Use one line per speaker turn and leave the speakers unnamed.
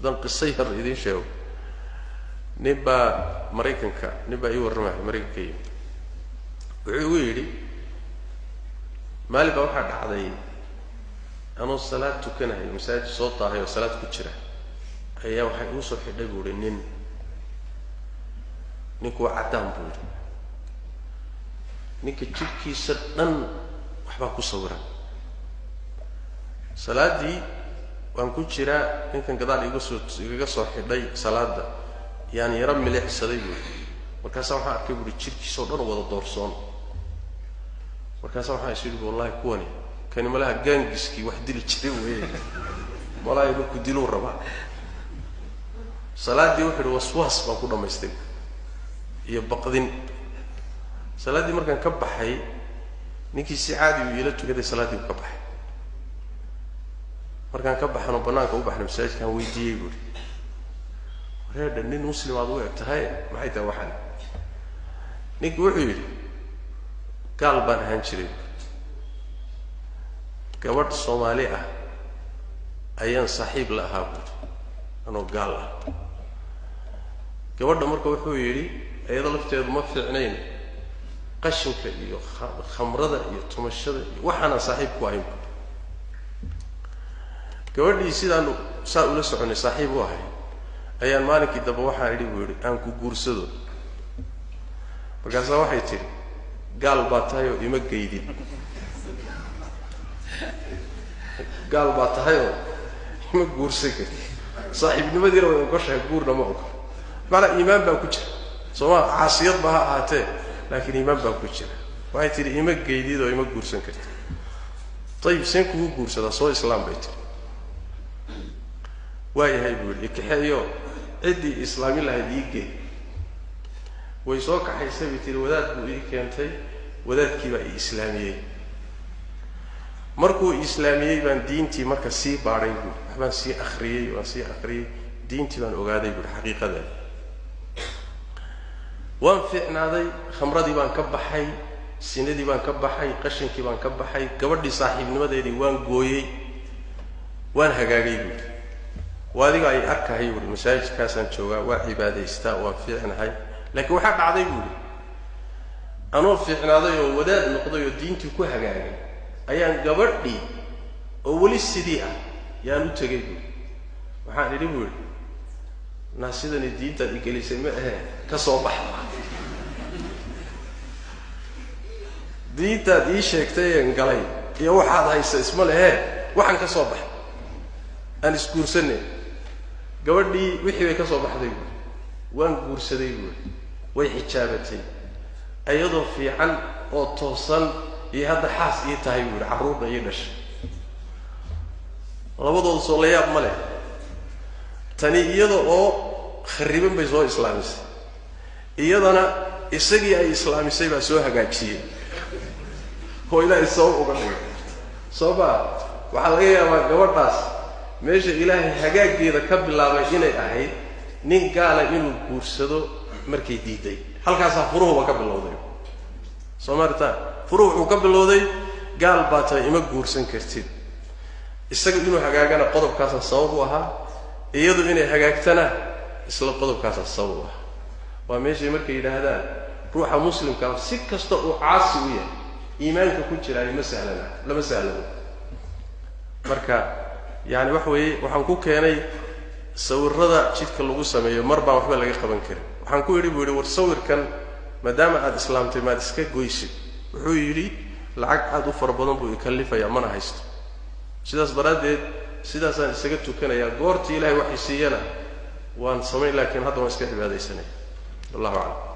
Haddaan qiso yar idiin sheego, nin baa Maraykanka, nin baa ii warramaya Maraykanka yimi, wuxuu igu yidhi maalin baa waxaa dhacday anoo salaad tukanahay, masaajid soo taahay oo salaad ku jira, ayaa waxay igu soo xidhay buu ihi nin. Ninku waa caddaan buu yidhi, ninka jidhkiisa dhan waxbaa ku sawiran. Salaaddii waan ku jiraa, ninkan gadaal igasoo igaga soo xidhay salaadda, yaan yaro milicsaday buu yidhi. Markaasaa waxaan arkay buuhi jidhkiisao dhan wada doorsoon. Markaasaa waxaan is yidhi wallahi kuwani kani malaha gaangiskii wax dili jiray weeye, malaha inuu ku diluu rabaa. Salaaddii wuxuu yidhi waswaas baan ku dhammaystay iyo baqdin. Salaaddii markaan ka baxay, ninkii si caadi uu iila tukaday, salaaddii buu ka baxay. Markaan ka baxano bannaanka u baxnay masaajidkaan weydiiyey buuhi, wareedha nin muslim aad u eg tahay, maxay tahay waxaan? Ninkii wuxuu yidhi gaal baan ahaan jiray, gabadh Soomaali ah ayaan saaxiib la ahaa buuri, anoo gaal ah. Gabadha marka wuxuu yidhi iyada lafteedu ma fiicnayn, qashinka iyo khamrada iyo tumashada iyo waxaanaan saaxiib ku ahayn buuri. Gabadhii sidaanu saa ula soconay saaxiib u ahay ayaan maalinkii dambe waxaan idhi buu yidhi aan ku guursado. Markaasaa waxay tidhi gaal baa tahay oo ima geydin, gaal baa tahay oo ima guursan karti, saaxiibnimadiina way ogoshahay, guurna ma ogol. Macnaa iimaan baa ku jira, sooma caasiyad ba ha ahaatee, laakiin iimaan baa ku jira. Waxay tidhi ima geydid oo ima guursan karti. Ayib, seen kugu guursadaa? Soo islaam bay tidhi. Waayahay buu yidhi, ikaxeeyo ciddii islaamin lahayd ii gee. Way soo kaxaysay bay tihi, wadaad buu ii keentay, wadaadkii baa ii islaamiyey. Markuu islaamiyey baan diintii marka sii baadhay buui, waxbaan sii akriyey, waan sii akriyey, diintii baan ogaaday buui xaqiiqadeeda. Waan fiicnaaday, khamradii baan ka baxay, sinadii baan ka baxay, qashinkii baan ka baxay, gabadhii saaxiibnimadeedii waan gooyey, waan hagaagay buui. Waa adiga ay arkahay buui, masaajidkaasaan joogaa, waa cibaadaystaa, waan fiicnahay. Laakiin waxaa dhacday buuhi, anoo fiicnaaday oo wadaad noqday oo diintii ku hagaagay ayaan gabadhii oo weli sidii ah yaan u tegay buuhi. Waxaan idhi buuhi, naa sidani diintaad igelisay ma ahee, ka soo bax. Diintaad ii sheegtay een galay iyo waxaad haysa isma lehee, waxaan ka soo baxay, aan isguursanay. Gabadhii wixii bay ka soo baxday buuhi, waan guursaday buuhi, way xijaabatay, iyadoo fiican oo toosan iyo hadda xaas ii tahay buuhi, carruurna ii dhashay. Labadooda soo la yaab ma leh. Tani iyada oo khariban bay soo islaamisay, iyadana isagii ay islaamisay baa soo hagaajiyey oo ilaahay sabab uga dhigay. Soo maa waxaa laga yaabaa gabadhaas meesha ilaahay hagaaggeeda ka bilaabay inay ahayd nin gaala inuu guursado markay diiday, halkaasaa furuhuba ka bilowday. Soo maartaan, furuhu wuxuu ka bilowday gaal baa tahay ima guursan kartid. Isaga inuu hagaagana qodobkaasaa sabab u ahaa, iyadu inay hagaagtana isla qodobkaasaa sabab u ahaa. Waa meeshay markay yidhaahdaan ruuxa muslimkaa si kasta uu caasi u yahay iimaanka ku jiraayo ma sahlana, lama sahlano. Marka yani waxa weeye, waxaan ku keenay sawirada jidhka lagu sameeyo mar baan waxba laga qaban karin. Waxaan ku idhi buu yidhi, war sawirkan maadaama aada islaamtay maad iska goysid. Wuxuu yidhi lacag aada u fara badan buu ikallifayaa, mana haysto, sidaas daraaddeed sidaasaan isaga tukanayaa, goortii ilahay waxay siiyana waan samayn, laakiin hadda waan iska cibaadaysanaya. Wallahu aclam.